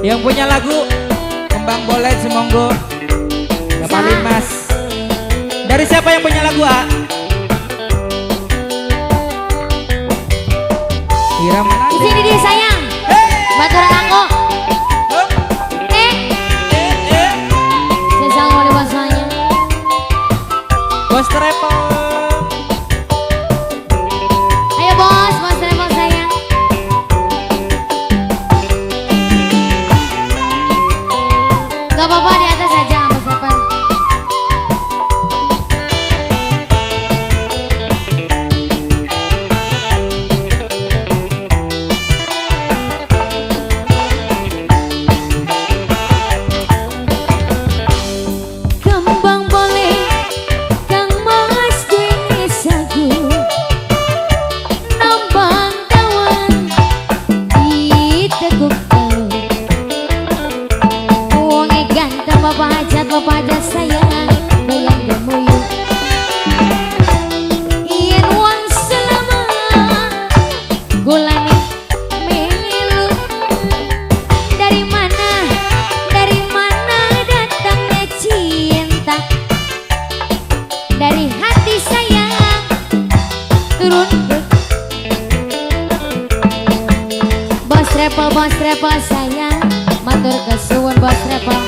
Yang punya lagu Kembang Boleh Semonggo Bapak Limas. Dari siapa yang punya lagu, A? Di sini dia sayang. Baturan aku. Sesang oleh bahasanya. Bos Travel. Ayo bos, bos Travel sayang. Gak apa-apa di atas aja bos Travel. Kembang boleh Kang Mas duwe sagu nambang dawan diteguk telu wonge ganteng bapak hajat sayang doyan gemuyu yen wong selama gulane melu dari mana datangnya cinta dari hati sayang turun ke bos travel sayang matur kesuwun bos travel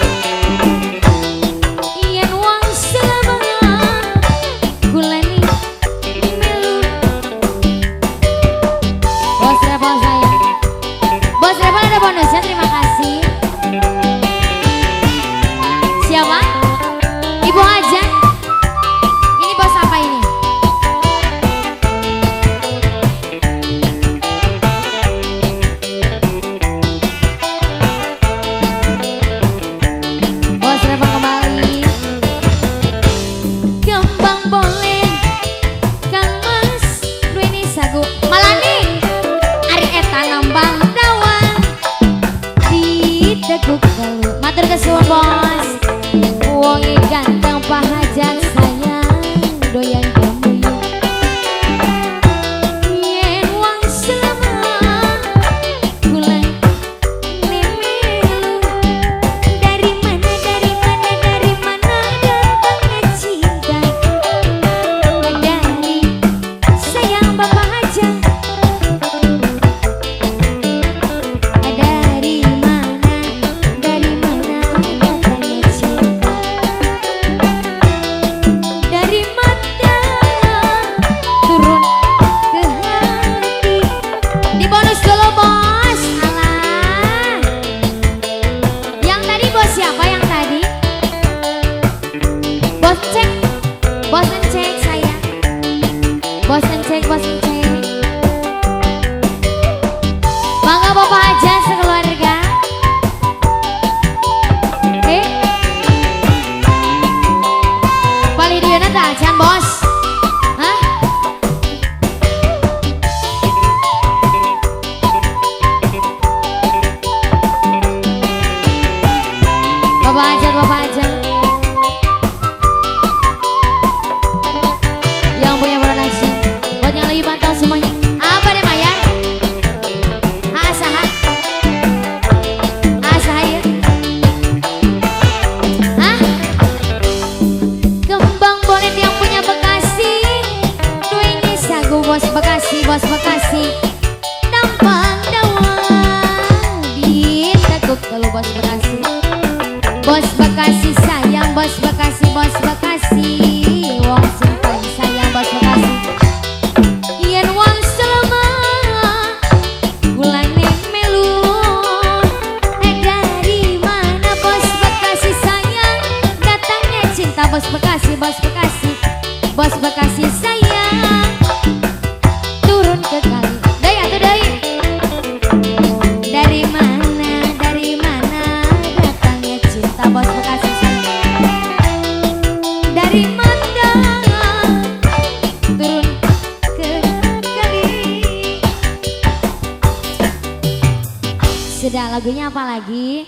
yen wong selama gulane melu bos travel sayang bos travel ada bonusnya terima kasih. Siapa? Ibu Hajat. Ini bos apa ini? Bos Travel kembali. Kembang boleh Kang Mas duweni sagu Malani ari eta nambang dawan diteguk telu matur kesuwun bos wonge ganteng Pak Hajat sayang doyan gemuyu yen wong selama gulane melu dari mana datangnya cinta dari sayang Bapak Hajat dari mana datangnya cinta dari mata turun ke hati. Di bonus dulu bos. Alah. Yang tadi bos siapa yang tadi? Bos cek. Bos cek sayang. Bos cek, bos cek. Bangga Bapak Hajat sekeluarga. Paling dia tak acan bos. Hah? Bapak Hajat, Bapak Hajat. Yang punya produksi. Buat yang lagi pantau semuanya. Apa deh Mayar? Asaha. Asaha ya. Hah? Kembang bonet yang punya Bekasi duweni sagu bos Bekasi, bos Bekasi tampang dawan diteguk telu bos Bekasi. Bos Bekasi sayang, bos Bekasi, bos Bekasi wong sing paling sayang bos Bekasi yen wong selama gulane melu dari mana bos Bekasi sayang datangnya cinta bos Bekasi, bos Bekasi, bos Bekasi sayang turun ke kali. Dai atuh dai. Dari mana datangnya cinta bos Bekasi sayang dari mata turun ke kali. Sudah lagunya apa lagi?